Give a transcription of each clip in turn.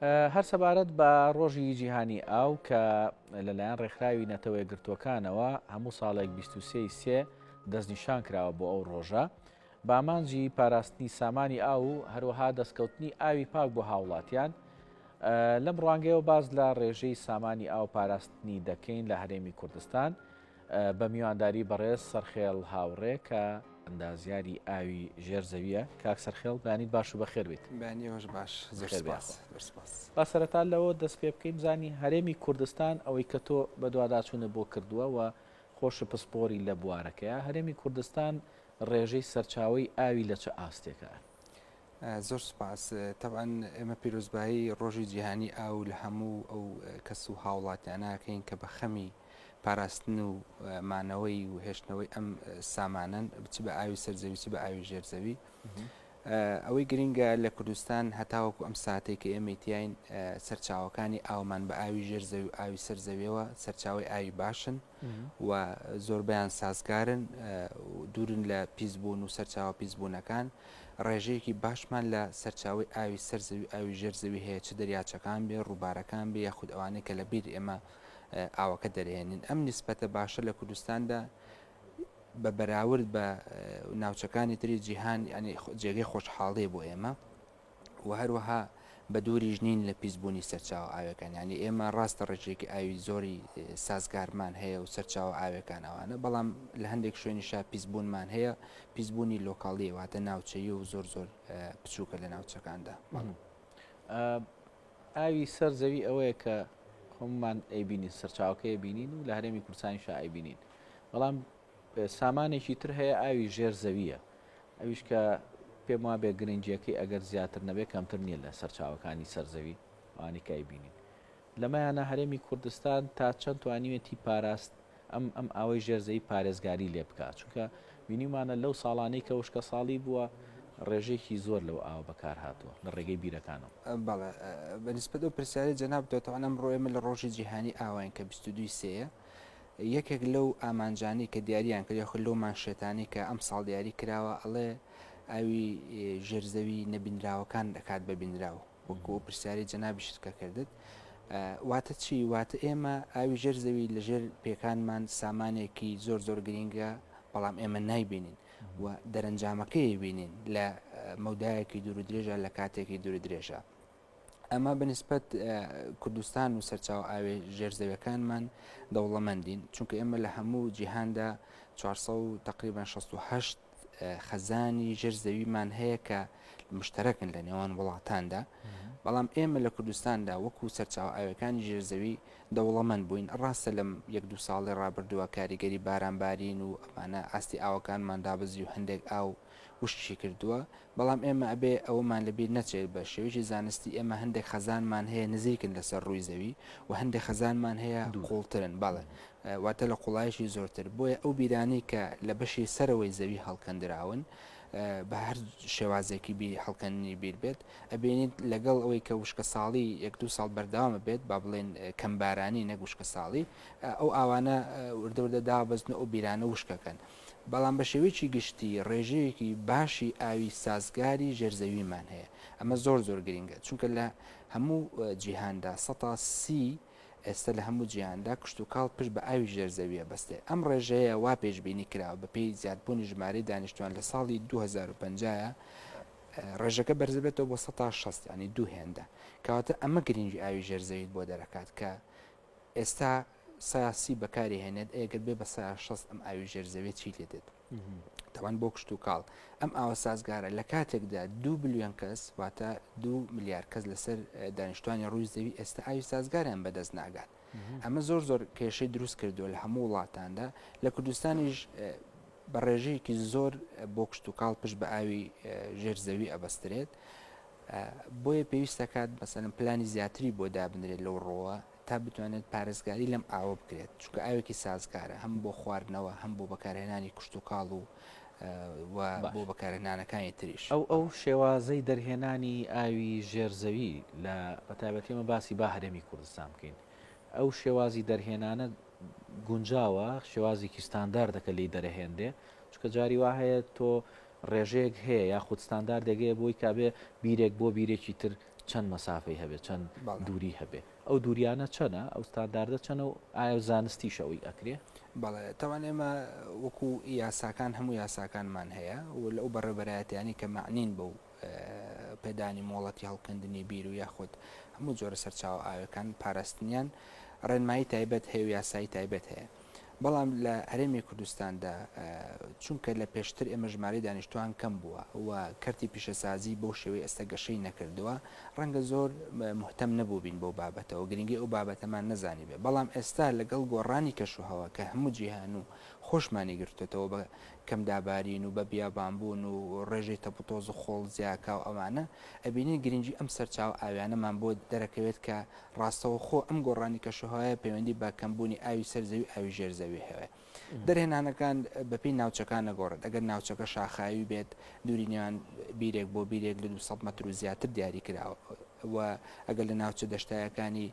هەر سەبارەت بە ڕۆژی جیهانی ئاو کە لەلایەن ڕێکخراوی نەتەوە یەکگرتووەکانەوە هەموو ساڵێک 23 ی سێ دەستنیشان کراوە بۆ ئەو ڕۆژە بە ئامانجی پاراستنی سامانی ئاو و هەروەها دەستکەوتنی ئاوی پاک بۆ هاوڵاتیان لەم ڕوانگەیەوە باس لە ڕێژەی سامانی ئاو پاراستنی دەکەین لە هەرێمی کوردستان بە میوانداری بەڕێز سەرخێڵ هاوڕێ کە ئەندازیاری ئاوی ژێر زەویە. کاک سەرخێڵ بەیانیت باش و بەخێر بیت. بەیانی ئێوەش باش زۆر سپاس زۆر سپاس. با سەرەتا لەوە دەست پێ بکەین بزانین هەرێمی کوردستان ئەوەی کە تۆ بەدواداچوونت بۆ کردووە و خۆشت پسپۆری لە بوارەکەیە هەرێمی کوردستان ڕێژەی سەرچاوەی ئاوی لە چ ئاستێکە؟ زۆر سوپاس. تەبعەن ئێمە پیرۆزبایی ڕۆژی جیهانی ئاو لە هەموو ئەو کەس و هاوڵاتیانە ئەکەین کە بە خەمی پاراستن و مانەوەی و هێشتنەوەی ئەم سامانەن چ بە ئاوی سەر زەوی چ بە ئاوی ژێر زەوی. ئەوەی گرینگە لە کوردستان هەتاوەکو ئەم ساتەی کە ئێمەی تیاین سەرچاوەکانی ئاومان بە ئاوی ژێر زەوی و ئاوی سەر زەویەوە سەرچاوەی ئاوی باشن. و زۆربەیان سازگارن و دوورن لە پیسبوون و سەرچاوە پیسبوونەکان، ڕێژەیەکی باشمان لە سەرچاوەی ئاوی سەر زەوی و ئاوی ژێر زەوی هەیە چ دەریاچەکان بێ، ڕووبارەکان بێ یاخود ئەوانەی کە لە بیر ئێمە ئاوەکە دەرهێنین. ئەم نیسبەتە باشە لە کوردستاندا بە بەراورد بە ناوچەکانی تری جیهان یانی جێگەی خۆشحاڵیە بۆ ئێمە. و هەروەها بە دووریش نین لە پیسبوونی سەرچاوە ئاوێکان یانی ئێمە ڕاستە ڕێژەیەکی ئاوی زۆری سازگارمان هەیە و سەرچاوە ئاوێکان ئەوانە بەڵام لە هەندێک شوێنیشا پیسبوونمان هەیە پیسبوونی لۆکاڵی واتە ناوچەیی و زۆر زۆر بچووکە لە ناوچەکاندا. ئاوی سەر زەوی ئەوەیە کە هەمومان ئەیبینین سەرچاوەکەی بینین و لە هەرێمی کوردستانیشا ئەیبینین بەڵام سامانێکی تر هەیە ئاوی ژێر زەوییە ئەویش کە پێم وابێ گرنگیەکەی ئەگەر زیاتر نەبێ کەمتر نییە لە سەرچاوەکانی سەر زەوی ئەوانەی کە ئەیبینین. لەمەیانە هەرێمی کوردستان تا چەند توانیوێتی پاراست ئەم ئەم ئاوەی ژێر زەوی پارێزگاری لێ بکا چونکە بینیومانە لەو ساڵانەی کە وشکە ساڵی بووە ڕێژەیەکی زۆر لەو ئاوە بەکار هاتووە لە ڕێگەی بیرەکانەوە. بەڵێ بە نیسبەت ئەو پرسیارەی جەنابتەوە تەبعەن ئەمڕۆ ئێمە لە ڕۆژی جیهانی ئاواین کە 22 سێیە یەکێک لەو ئامانجانەی کە دیاریان کرد یاخود لەو مانشێتانەی کە ئەمساڵ دیاری کراوە ئەڵێ ئاوی ژێرزەوی نەبینراوەکان دەکات بە بینراو وەکو ئەو پرسیاری جەنابیشت کە کردت واتە چی واتە ئێمە ئاوی ژێر زەوی لە ژێر پێکانمان سامانێکی زۆر زۆر گرینگە بەڵام ئێمە نایبینین و دەرەنجامەکەی بینین لە مەودایەکی دوور درێژە لە کاتێکی دوور درێژە ئەمە بە نیسبەت کوردستان و سەرچاوە ئاوێ ژێر زەویەکانمان دەوڵەمەندین چونکە ئێمە لە هەموو جیهاندا 400 تقریبا 68 خەزانی ژێر زەویمان هەیە کە مشتەرەکن لە نێوان وڵاتاندا بەڵام ئێمە لە کوردستاندا وەکو سەرچاوە ئاوەکانی ژێرزەوی دەوڵەمەند بووین ڕاستە لەم یەک دوو ساڵی ڕابردووە کاریگەری بارانبارین و ئەمانە ئاستی ئاوەکانمان دابەزی و هەندێک ئاو وشکی کردووە بەڵام ئێمە ئەبێ ئەوەمان لەبیر نەچێت بە شێوەیەکی زانستی ئێمە هەندێک خەزانمان هەیە نزیکن لەسەر ڕووی زەوی و هەندێک خەزانمان هەیە قوڵترن بەڵێ واتە لە قوڵایشی زۆرتر بۆیە ئەو بیرانەی کە لە بەشی سەرەوەی زەوی هەڵکەندراون بە هەر شێوازێکی بیر هەڵکەندنی بیر بێت ئەبینیت لەگەڵ ئەوەی کە وشکە ساڵی یەک دوو ساڵ بەردەوامە بێت با بڵێن کەمبارانی نەک وشکە ساڵی ئەو ئاوانە وردە وردە دابەزن و ئەو بیرانە وشکەکەن بەڵام بە شێوەیەکی گشتی ڕێژەیەکی باشی ئاوی سازگاری ژێرزەویمان هەیە، ئەمە زۆر زۆر گرینگە، چونکە لە هەموو جیهاندا سەتا سی ئێستا لە هەموو جیهاندا کشتوکاڵ پشت بە ئاوی ژێرزەویە بەستێ، ئەم ڕێژەیە وا پێشبینی کراوە بەپێی زیادبوونی ژمارەی دانیشتوان لە ساڵی 2050 ڕێژەکە بەرزبێتەوە بۆ سەتا 60 یانی دوو هێندە، کەواتە ئەمە گرینگی ئاوی ژێرزەویت بۆ دەرەکات کە ئێستا سەیا سی بەکاری هێنێت ئەی گەر بێ بە سەیا 60 ئەم ئاوی ژێر زەوێ چی لێ دێت تەوان بۆ کشت و کاڵ ئەم ئاوە سازگارە لە کاتێکدا دو بلیۆن کەس واتە دو ملیار کەس لەسەر دانیشتوانی ڕووی زەوی ئێستا ئاوی سازگاریان بەدەست ناگات ئەمە زۆر زۆر کێشەی دروست کردووە لە هەموو وڵاتاندا لە کوردستانیش بە ڕێژەیەکی زۆر بۆ کشت و کاڵ پشت بە ئاوی ژێر زەوی ئەبەسترێت بۆیە پێویست دەکات مەسەلەن پلانی زیاتری بۆ دابنرێت لەو ڕووە تا بتوانێت پارێزگاری لەم ئاوە بکرێت چونکە ئاوێکی سازگارە هەم بۆ خواردنەوە هەم بۆ بەکارهێنانی کشتوکاڵ و و بۆ بەکارهێنانەکانی تریش. ئەو ئەو شێوازەی دەرهێنانی ئاوی ژێر زەوی لە بەتایبەتی ئێمە باسی با هەرێمی کوردستان بکەین ئەو شێوازی دەرهێنانە گونجاوە شێوازێکی ستانداردە کە لێی دەرەهێنرێ چونکە جاری وا هەیە تۆ ڕێژەیەک هەیە یاخود ستانداردێک هەیە بۆی کە ئەبێ بیرێک بۆ بیرێکی تر. چەند مەسافەی هەبێ چەند دووری هەبێ ئەو دووریانە چەنە ئەو ستانداردە چەنە و ئایا زانستیش ئەوەی ئەکرێ؟ بەڵێ تەوان ئێمە وەکو یاساکان هەموو یاساکانمان هەیە و لە ئەو بەڕێوبەرایەتیانی کە مەعنین بەو پێدانی مۆڵەتی هەڵکەندنی بیر و یاخود هەموو جۆرە سەرچاوە ئاوێکان پاراستنیان ڕێنمایی تایبەت هەیە و یاسایی تایبەت هەیە. بەڵام لە هەرێمی کوردستاندا چونکە لە پێشتر ئێمە ژمارەی دانیشتوان کەم بووە و کەرتی پیشەسازی بەو شێوەی ئێستا گەشەی نەکردووە، ڕەنگە زۆر موهتەم نەبووبین بەو بابەتەوە، گرنگی ئەو بابەتەمان نەزانیبێ، بەڵام ئێستا لەگەڵ گۆڕانی کەشوهەوا کە هەموو جیهان و خۆشمانی گرتۆتەوە بە کەم دابارین و بە بیابانبوون و ڕێژەی تەپوتۆز و خۆڵ زیاکا و ئەوانە، ئەبینین گرنگی ئەم سەرچاوە ئاویانەمان بۆ دەرەکەوێت کە ڕاستەوخۆ ئەم گۆڕانی کەشوهەوایە پەیوەندی بە کەمبوونی ئاوی سەر زەوی و ئاوی ژێر زەوی هەیە. دەرهێنانەکان بەپێی ناوچەکان نەگۆڕێت، ئەگەر ناوچەکە شاخاوی بێت دووری نێوان بیرێک بۆ بیرێک لە 200 مەتر و زیاتر دیاری کراوە و ئەگەر لە ناوچە دەشتایەکانی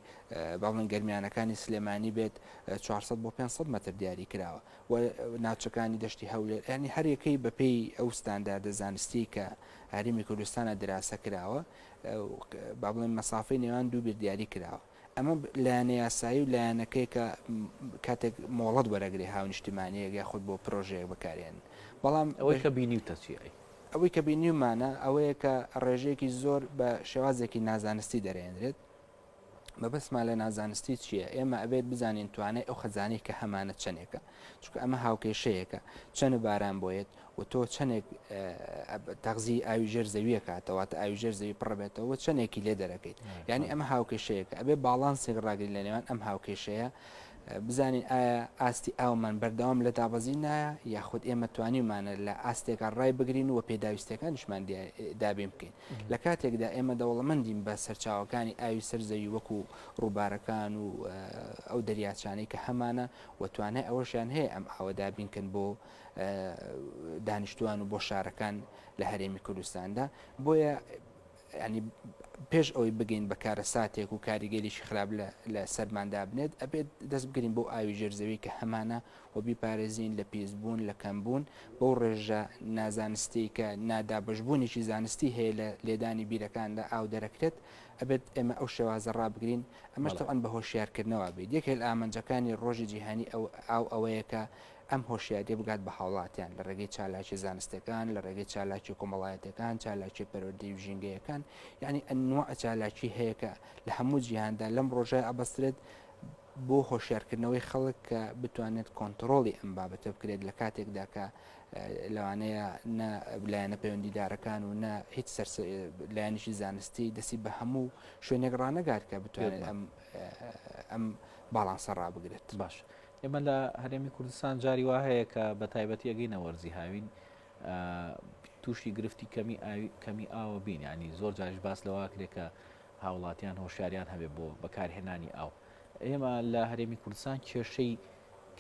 با بڵێن گەرمیانەکانی سلێمانی بێت 400 بۆ 500 مەتر دیاری کراوە و ناوچەکانی دەشتی هەولێر یانی هەر یەکەی بەپێی ئەو ستانداردە زانستی کە هەرێمی کوردستانە دراسە کراوە با بڵێن مەسافەی نێوان دوو بیر دیاری کراوە. ئەمە لایەنە یاسایی و لایەنەکەی کە کاتێک مۆڵەت وەرەگرێ هاونیشتیمانییەک یاخود بۆ پرۆژەیەک بەکارێن. بەڵام ئەوەی کە بینیوتە چییە ئەی؟ ئەوەی کە بینیومانە ئەوەیە کە ڕێژەیەکی زۆر بە شێوازێکی نازانستی دەرێنرێت. مەبەستمان لە نازانستی چییە؟ ئێمە ئەبێت بزانین توانای ئەو خەزانەی کە هەمانە چەندێکە، چونکە ئەمە هاوکێشەیەکە، چەند باران بۆیەت و تۆ چەندێک تەغزی ئاوی ژێر زەویە کاتەوە واتە ئاوی ژێر زەوی پڕ بێتەوە چەندێکی لێ دەرەکەیت یعنی ئەمە هاوکێشەیەکە ئەبێ باڵانسێک ڕاگری لە نێوان ئەم هاوکێشەیە بزانین ئایا ئاستی ئاومان بەردەوام لە دابەزیندایە یاخود ئێمە توانیومانە لە ئاستێکا ڕای بگرین و پێداویستیەکانیشمان دابین بکەین لە کاتێکدا ئێمە دەوڵەمەندین بە سەرچاوەکانی ئاوی سەر زەوی وەکو ڕووبارەکان و ئەو دەریاچانەی کە هەمانە و توانای ئەوەشیان هەیە ئەم ئاوە دابین کەن بۆ دانیشتوان و بۆ شارەکان لە هەرێمی کوردستاندا بۆیە ینی پێش ئەوەی بگەین بە کارەساتێک و کاریگەریی خراپ لە سەرمان دابنێت ئەبێت دەست بگرین بۆ ئاوی ژێرزەوی کە هەمانە و بیپارێزین لە پیسبوون لە کەمبوون بەو ڕێژە نازانستی کە نادابەشبوونێکی زانستی هەیە لە لێدانی بیرەکاندا ئاو دەرەکرێت ئەبێت ئێمە ئەو شێوازە ڕابگرین ئەمەش تەبعەن بە هۆشیارکردنەوە بێت یەکێک لە ئامانجەکانی ڕۆژی جیهانی ئەو ئاو ئەوەیە کە ئەم هۆشیاریە بگات بە هاوڵاتیان لە ڕێگەی چالاکیە زانستەکان، لە ڕێگەی چالاکیە کۆمەڵایەتیەکان، چالاکیە پەروەردەیی و ژینگەیەکان، یانی ئەنواع چالاکی هەیە کە لە هەموو جیهاندا لەم ڕۆژە ئەبەسترێت بۆ هۆشیارکردنەوەی خەڵک کە بتوانێت کۆنتڕۆڵی ئەم بابەتە بکرێت لە کاتێکدا کە لەوانەیە نە لایەنە پەیوەندیدارەکان و نە هیچ لایەنێکی زانستی دەستی بە هەموو شوێنێک ڕانەگات کە بتوانێت ئەم ئەم باڵانسە ڕابگرێت. باش ئێمە لە هەرێمی کوردستان جاری وا هەیە کە بە تایبەتی ئەگەینە وەرزی هاوین تووشی گرفتی کەمی ئاوی کەمی ئاوە بین ینی زۆر جاریش باس لەوە کرێ کە هاوڵاتیان هۆشیاریان هەبێ بۆ بەکارهێنانی ئاو ئێمە لە هەرێمی کوردستان کێشەی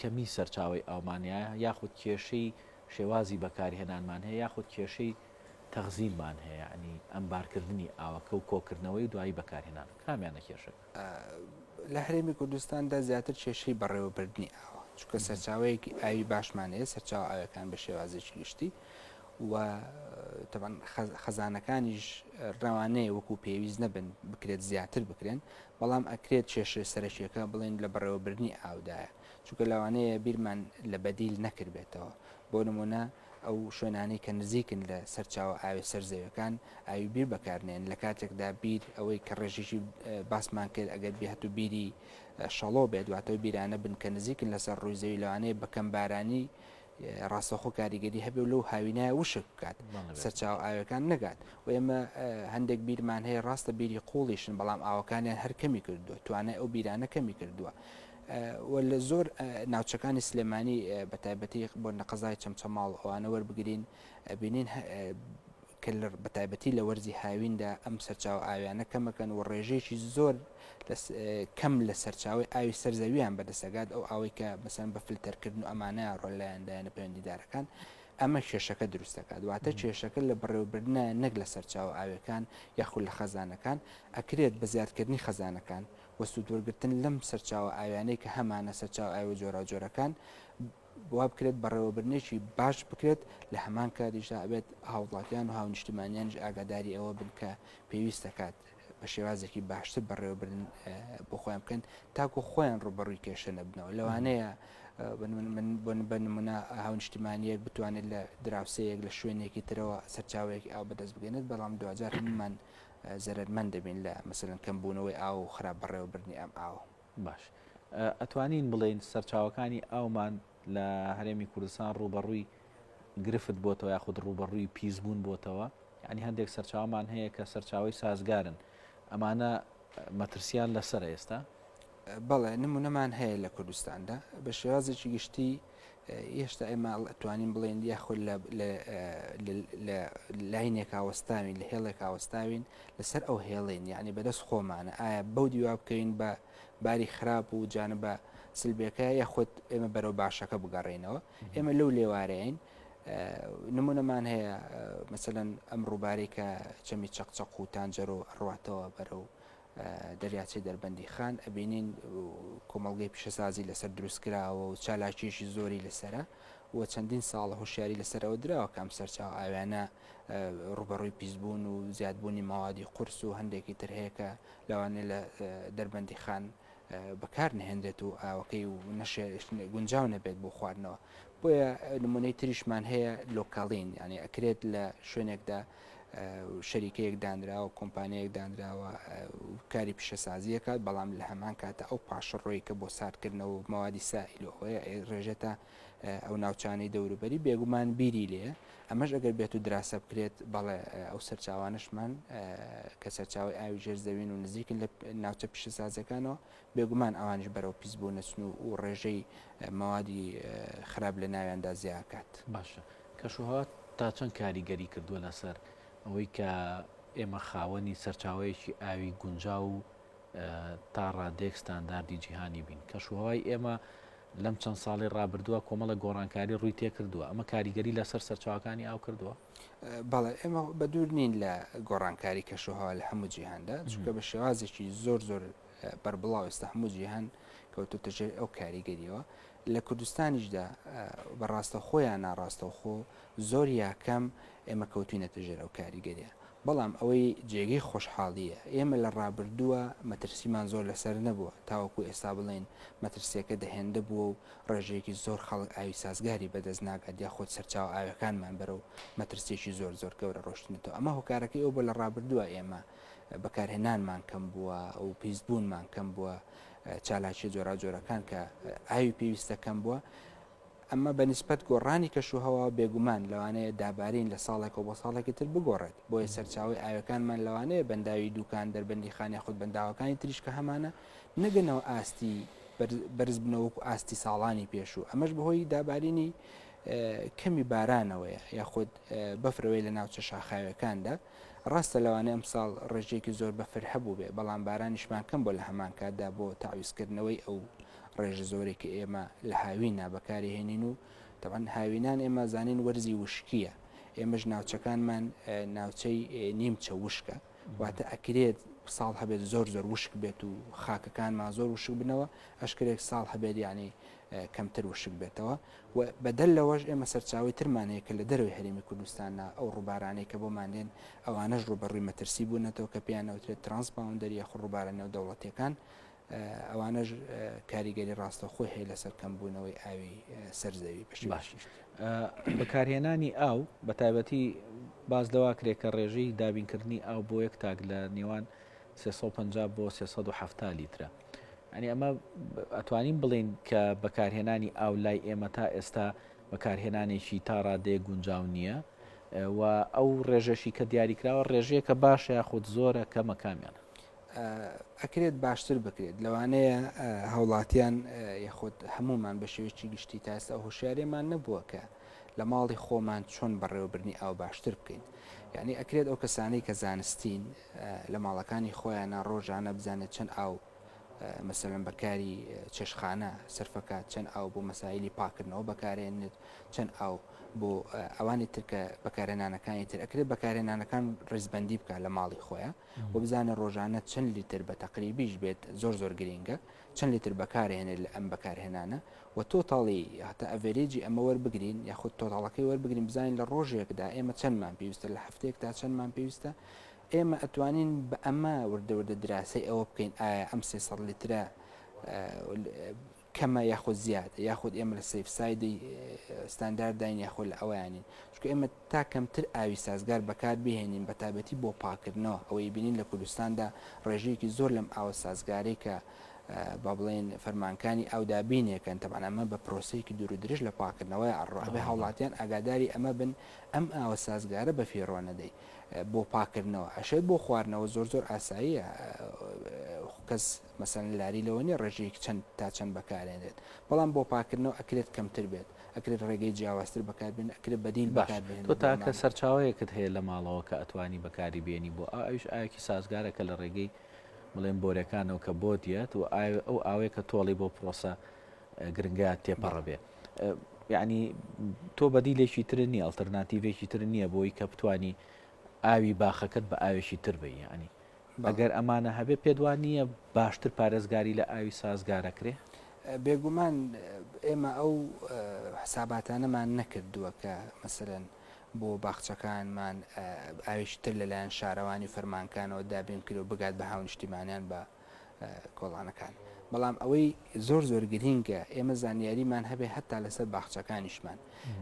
کەمی سەرچاوی ئاومانە یاخود کێشەی شێوازی بەکارهێنانمان هەیە یاخود کێشەی تەخزینمان هەیە ینی ئەمبارکردنی ئاوەکە و کۆکردنەوەی دوایی بەکارهێنان کامیانە کێشەکە؟ لە هەرێمی کوردستاندا زیاتر کێشەی بەڕێوەبردنی ئاوە، چونکە سەرچاوەیەکی ئاوی باشمان هەیە، سەرچاوە ئاویەکان بە شێوازێکی گشتی و تەبعەن خەزانەکانیش ڕەوانەیە وەکو پێویست نەبن بکرێت زیاتر بکرێن، بەڵام ئەکرێت کێشە سەرەکیەکە بڵێن لە بەڕێوەبردنی ئاودایە، چونکە لەوانەیە بیرمان لە بەدیل نەکردبێتەوە، بۆ نمونە ئەو شوێنانەی کە نزیکن لە سەرچاوە ئاوی سەر زەویەکان ئاوی بیر بەکارنێن لە کاتێکدا بیر ئەوەی کە ڕێژێکی باسمان کرد ئەگەر بێت و بیری shallow بێت واتە بیرانە بن کە نزیکن لەسەر ڕووی زەوی لەوانەیە بەکەم بارانی ڕاستەخۆ کاریگەری هەبێ و لەو هاوینایە وشک بکات سەرچاوە ئاوەکان نەگات و ئێمە هەندێک بیرمان هەیە ڕاستە بیری قوڵیشن بەڵام ئاوەکانیان هەر کەمی کردووە توانای ئەو بیرانە کەمی کردووە و لە زۆر ناوچەکانی سلێمانی بە تایبەتی بۆ نە قەزای چەمچەماڵ ئەوانە وەربگرین ئەبینین کە بە تایبەتی لە وەرزی هاویندا ئەم سەرچاوە ئاویانە کەمەکەن و ڕێژەیەکی زۆر کەم لە سەرچاوی ئاوی سەر زەویان بەدەسەگات ئەو ئاوەی کە مەسەن بە فلتەرکردن و ئەمانە ڕۆلایەن لایەنە پەیوەندیدارەکان ئەمە کێشەکە دروست دەکات واتە کێشەکە لە بەڕێوەبردنە نەک لە سەرچاوە ئاویەکان یاخود لە خەزانەکان ئەکرێت بە زیادکردنی خەزانەکان و سوودوەرگرتن لەم سەرچاوە ئاویانەی کە هەمانە، سەرچاوە ئاویە جۆراوجۆرەکان، وا بکرێت بەڕێوەبردنێکی باش بکرێت، لە هەمان کاتیشدا ئەبێت هاووڵاتیان و هاونیشتیمانیانیش ئاگاداری ئەوە بن کە پێویست دەکات. بە شێوازێکی باشتر بەڕێوەبردن بۆ خۆیان بکەن تاکو خۆیان ڕوبەڕووی کێشە نەبنەوە لەوانەیە بە نمونە هاونیشتیمانیەک بتوانێت لە دراوسەیەک لە شوێنێکی ترەوە سەرچاوەیەکی ئاو بەدەست بگەێنێت بەڵام دواجار هەمومان زەرەرمەند دەبین لە مەسەلەن کەمبوونەوەی ئاو و خراپ بەڕێوەبردنی ئەم ئاوە. باش ئەتوانین بڵێین سەرچاوەکانی ئاومان لە هەرێمی کوردستان ڕووبەڕووی گرفت بۆتەوە یاخود ڕووبەڕووی پیسبوون بۆتەوە یعنی هەندێک سەرچاومان هەیە کە سەرچاوی سازگارن ئەمانە مەترسیان لەسەر ئێستا؟ بەڵێ نمونەمان هەیە لە کوردستاندا بە شێوازێکی گشتی هێشتا ئێمە ئەتوانین بڵێین یاخود لە لاینێکا وەستاوین لە هێڵێکا وەستاوین لەسەر ئەو هێڵین یعنی بەدەست خۆمانە ئایا بەو دیوا بکەین بە باری خراپ و جانبە سلبێکە یاخود ئێمە بەرەو باشەکە بگەڕێینەوە ئێمە لەو لێوارەین نمونەمان هەیە مەسەلەن ئەم ڕووبارەی کە چەمی چەقچەق و تانجەرۆ ئەڕواتەوە بەرەو دەریاچەی دەربەندیخان ئەبینین کۆمەڵگەی پیشەسازی لەسەر دروستکراوە و چالاکیەکی زۆری لەسەرە و چەندین ساڵە هۆشیاری لەسەرەوە دراوە کە ئەم سەرچاوە ئاویانە ڕوبەڕووی پیسبوون و زیادبوونی مەوادی قورس و هەندێکی تر هەیە کە لەوانەیە لە دەربەندیخان بەکار نەهێنرێت و ئاوەکەی و نەشێ گونجاو نەبێت بۆ خواردنەوە بۆیە نمونەی تریشمان هەیە لۆکاڵین یعنی ئەکرێت لە شوێنێکدا شەریکەیەک دانراوە، کۆمپانیایەک دانراوە کاری پیشەسازی ئەکات، بەڵام لە هەمان کاتە ئەو پاشەڕۆی کە بۆ ساردکردنەوە و مەوادی سائیل و ئەوەیە ڕێژێتە ئەو ناوچانەی دەوروبەری بێگومان بیری لێیە ئەمەش ئەگەر بێت و دراسە بکرێت بەڵێ ئەو سەرچاوانەشمان کە سەرچاوی ئاوی ژێر زەوین و نزیکن لە ناوچە پیشەسازیەکانەوە بێگومان ئەوانیش بەرەو پیسبوون نەچن و ڕێژەی مەوادی خراپ لە ناویاندا زیاکات. باشە کەشوهەوا تا چەند کاریگەری کردووە لەسەر ئەوەی کە ئێمە خاوەنی سەرچاوەیەکی ئاوی گونجاو و تا ڕادەیەک ستانداردی جیهانی بین؟ کەشوهەوای ئێمە لەم چەند ساڵی ڕابردووە کۆمەڵە گۆڕانکاری ڕووی تێکردووە، ئەمە کاریگەری لەسەر سەرچاوەکانی ئاو کردووە؟ بەڵێ ئێمە بە دوور نین لە گۆڕانکاری کەشوهەوا لە هەموو جیهاندا، چونکە بە شێوازێکی زۆر زۆر بەربڵاو ئێستا هەموو جیهان کەوتۆتە ژێر ئەو کاریگەریەوە لە کوردستانیشدا بە ڕاستەوخۆ یا ناڕاستەوخۆ زۆر یا کەم ئێمە کەوتوینەتە ژێر ئەو کاریگەریە بەڵام ئەوەی جێگەی خۆشحاڵیە ئێمە لە ڕابردووە مەترسیمان زۆر لەسەر نەبووە تاوەکو ئێستا بڵێین مەترسیەکە دە هێندە بووە و ڕێژەیەکی زۆر خەڵک ئاوی سازگاری بەدەست ناگات یاخود سەرچاوە ئاویەکانمان بەرەو مەترسیەکی زۆر زۆر گەورە ڕۆشتنەتەوە ئەمە هۆکارەکەی ئەو بۆ لە ڕابردووە ئێمە بەکارهێنانمان کەم بووە و پیسبوونمان کەم بووە، چالاکییە جۆراوجۆرەکان کە ئاوی پێویستە کەم بووە، ئەمە بە نیسبەت گۆڕانی کەشوهەوا بێگومان لەوانەیە دابارین لە ساڵێکەوە بۆ ساڵێکی تر بگۆڕێت، بۆیە سەرچاوەی ئاوەکانمان لەوانەیە بەنداوی دووکان، دەربەندیخان یاخود بەنداوەکانی تریش کە هەمانە نەگەنەوە ئاستی بەرز بنەوە وەکو ئاستی ساڵانی پێشوو، ئەمەش بەهۆی دابارینی کەمی بارانەوەیە یاخود بەفرەوەی لە ناوچە شاخاویەکاندا. ڕاستە لەوانەیە ئەمساڵ ڕێژەیەکی زۆر بەفر هەبووبێ، بەڵام بارانیشمان کەم بووە لە هەمان کاتدا بۆ تەعویزکردنەوەی ئەو ڕێژە زۆرەی کە ئێمە لە هاوینا بەکاری هێنین و تەبعەن هاوینان ئێمە زانین وەرزی وشکییە، ئێمەش ناوچەکانمان ناوچەی نیمچە وشکە، واتە ئەکرێت ساڵ هەبێت زۆر زۆر وشک بێت و خاکەکانمان زۆر وشک بنەوە، ئەشکرێت ساڵ هەبێت یانی کەمتر وشک بێتەوە و بەدەر لەوەش ئێمە سەرچاوەی ترمان هەیە کە لە دەرەوەی هەرێمی کوردستانە ئەو ڕووبارانەی کە بۆمان دێن ئەوانەش ڕووبەڕووی مەترسی بوونەتەوە کە پێیان ئەوترێت transboundary یاخود ڕووبارە نێودەوڵەتیەکان ئەوانەش کاریگەری ڕاستەوخۆی هەیە لەسەر کەمبوونەوەی ئاوی سەر زەوی بەشی باش بەکارهێنانی ئاو بە تایبەتی باز لەوا کرێ کە ڕێژەی دابینکردنی ئاو بۆ یەک تاک لە نێوان 350 بۆ 370 لیترە یانی ئەمە ئەتوانین بڵێین کە بەکارهێنانی ئاو لای ئێمە تا ئێستا بەکارهێنانێکی تا ڕادەیەک گونجاو نییە و ئەو ڕێژەشی کە دیاریکراوە ڕێژەیەکە باشە یاخود زۆرە کەمە کامیانە؟ ئەکرێت باشتر بکرێت لەوانەیە هاوڵاتیان یاخود هەمومان بە شێوەیەکی گشتی تا ئێستا ئەو هۆشیاریەمان نەبووە کە لە ماڵی خۆمان چۆن بەڕێوەبردنی ئاو باشتر بکەین یعنی ئەکرێت ئەو کەسانەی کە زانستین لە ماڵەکانی خۆیانە ڕۆژانە بزانێت چەند ئاو مەسەلەن بەکاری چێشخانە سەرفەکات چەند ئاو بۆ مەسایلی پاکردنەوە بەکارێنێت چەند ئاو بۆ ئەوانی ترکە بەکارهێنانەکانی تر ئەکرێت بەکارهێنانەکان ڕیزبندی بکە لە ماڵی خۆیان و بزانێت ڕۆژانە چەند لیتر بە تەقریبیش بێت زۆر زۆر گرینگە چەند لیتر بەکارهێنێت لە ئەم بەکارهێنانە و total ی هەتا average ی ئەمە وەربگرین یاخود total ەکەی وەربگرین بزانین لە ڕۆژێکدا ئێمە چەندمان پێویستە لە هەفتەیەکدا چەندمان پێویستە. ئێمە ئەتوانین بە ئەمە وردە وردە دراسەی ئەوە بکەین ئایا ئەم 300 لیترە کەمە یاخود زیادە یاخود ئێمە لە safe side ی ستاندارداین یاخود لە ئەویانین چونکە ئێمە تا کەمتر ئاوی سازگار بەکار بهێنین بە تایبەتی بۆ پاکردنەوە ئەوەی بینین لە کوردستاندا ڕێژەیەکی زۆر لەم ئاوە سازگارەی کە با بڵێین فەرمانکانی ئاو دابینێکەن تەبعەن ئەمە بە پرۆسەیەکی دوور و درێژ لە پاکردنەوەی ئەڕۆ ئەبێ هاوڵاتیان ئاگاداری ئەمە بن ئەم ئاوە سازگارە بە فیڕۆ نەدەی بۆ پاکردنەوە ئەشێت بۆ خواردنەوە زۆر زۆر ئاساییە کەس مەسەن لاری لەوە نیە ڕێژەیەک چەند تا چەند بەکارێنرێت بەڵام بۆ پاکردنەوە ئەکرێت کەمتر بێت ئەکرێت ڕێگەی جیاوازتر بەکاربێن ئەکرێت بەدیل باش بەکاربهێنرێت تۆ بۆ تاکە ئەمانە. سەرچاوەیەکت هەیە لە ماڵەوە کە ئەتوانی بەکاری بێنی بۆ ئاو ئەویش ئاوێکی سازگارە کە لە ڕێگەی بڵێن بۆرەکانەوە کە بۆت یەت و ئەو ئاوەیە کە تۆڵی بۆ پرۆسە گرنگە تێپەڕە بێ یعنی تۆ بەدیلێکی تر نییە ئەڵتەرناتیڤێکی تر نییە بۆی کە بتانی ئاوی باخەکەت بە ئاوێکی تر بی یعنی ئەگەر ئەمانە هەبێ پێت وا نییە باشتر پارێزگاری لە ئاوی سازگارەکرێ؟ بێگومان ئێمە ئەو حساباتانەمان نەکردووە کە مەسەلەن بۆ باخچەکانمان ئاوێکی تر لەلایەن شارەوانی و فەرمانکانەوە دابین بکرێ و بگات بە هاونیشتیمانیان بە کۆڵانەکان. بەڵام ئەوەی زۆر زۆر گرینگە ئێمە زانیاریمان هەبێ هەتا لەسەر باخچەکانیشمان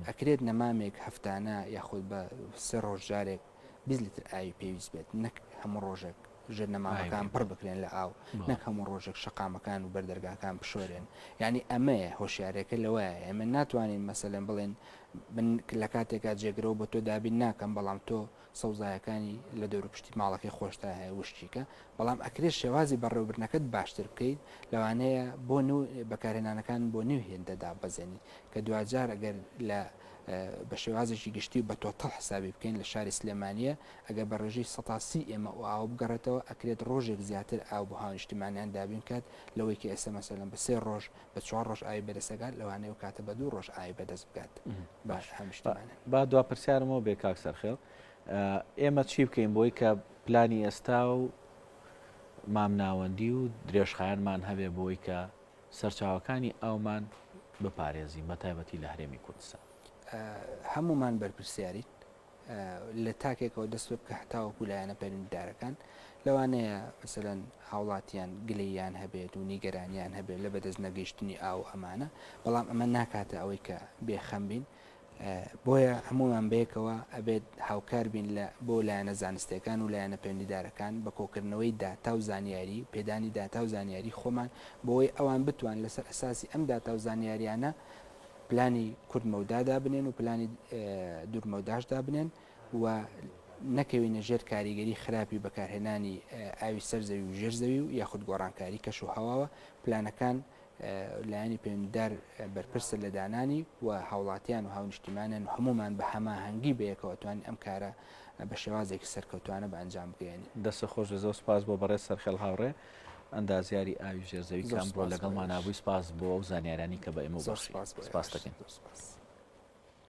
ئەکرێت نەمامێک هەفتانە یاخود بە سێ ڕۆژ جارێک 20 لیتر ئاوی پێویست بێت نەک هەموو ڕۆژێک ژێر نەمامەکان پڕ بکرێن لە ئاو نەک هەموو ڕۆژێک شەقامەکان و بەردەرگاکان بشۆرێن یعنی ئەمەیە هۆشیارەکە لەوەیە ئێمە ناتوانین مەسەلەن بڵێن من لە کاتێکا جێگرەوە بۆ تۆ دابین ناکەم بەڵام تۆ سەوزایەکانی لە دەوروپشتی ماڵەکەی خۆشتا هەیە وشکیکە بەڵام ئەکرێت شێوازی بەڕێوەبردنەکەت باشتر بکەیت لەوانەیە بۆ نو بەکارهێنانەکان بۆ نیو هێندە دابەزێنی کە دواجار ئەگەر لە بە شێوازێکی گشتی و بە تۆتەڵ حسابی بکەین لە شاری سلێمانیە ئەگەر بە ڕێژەی سەتا سی ئێمە ئەو ئاوە بگەڕێتەوە ئەکرێت ڕۆژێک زیاتر ئاو بۆ هاونیشتیمانیان دابین بکات لەوەی کە ئێستا مەسەلەن بە سێ ڕۆژ بە چوار ڕۆژ ئاوی بەدەست ئەگات لەوانەیە ئەو کاتە بە دوو ڕۆژ ئاوی بەدەست بگات بە هاونیشتیمانیان. با دوا پرسیارمەوە بێ کاک سەرخێڵ ئێمە چی بکەین بۆی کە پلانی ئێستا و مامناوەندی و درێژخایەنمان هەبێ بۆی کە سەرچاوەکانی ئاومان بپارێزین بە تایبەتی لە هەرێمی کوردستان؟ هەموومان بەرپرسیارین لە تاکێکەوە دەست پێ بکە هەتاوەکو لایەنە پەیوەندیدارەکان لەوانەیە مەسەلەن هاوڵاتیان گلەییان هەبێت و نیگەرانیان هەبێت لە بەدەست نەگەیشتنی ئاو ئەمانە بەڵام ئەمە ناکاتە ئەوەی کە بێخەم بین بۆیە هەموومان بەیەکەوە ئەبێت هاوکار بین لە بۆ لایەنە زانستیەکان و لایەنە پەیوەندیدارەکان بە کۆکردنەوەی داتا و زانیاری پێدانی داتا و زانیاری خۆمان بۆی ئەوان بتوان لەسەر ئەساسی ئەم داتا و زانیاریانە پلانی کورت مەودا دابنێن و پلانی دوور مەوداش دابنێن و نەکەوینە ژێر کاریگەری خراپی بەکارهێنانی ئاوی سەر زەوی و ژێر زەوی و یاخود گۆڕانکاری کەش و هەواوە پلانەکان لایەنی پەیوەندیدار بەرپرسە لە دانانی و هاوڵاتیان و هاونیشتیمانیان و هەموومان بە هەماهەنگی بەیەکەوە توانین ئەم کارە بە شێوازێکی سەرکەوتوانە بە ئەنجام بگەیەنین. دەستت خۆش بێت زۆر سپاس بۆ بەڕێز سەرخێڵ هاوڕێ ئەندازیاری ئاوی ژێر زەوی کە زۆر ئەمڕۆ سپاس بۆ لەگەڵمانا ئێوەش. بووی سپاس بۆ ئەو زانیارانەی کە بە ئێمەو زۆر بەخشی سپاس بۆ سپاست ئێوەش دەکەین. زۆر سپاس.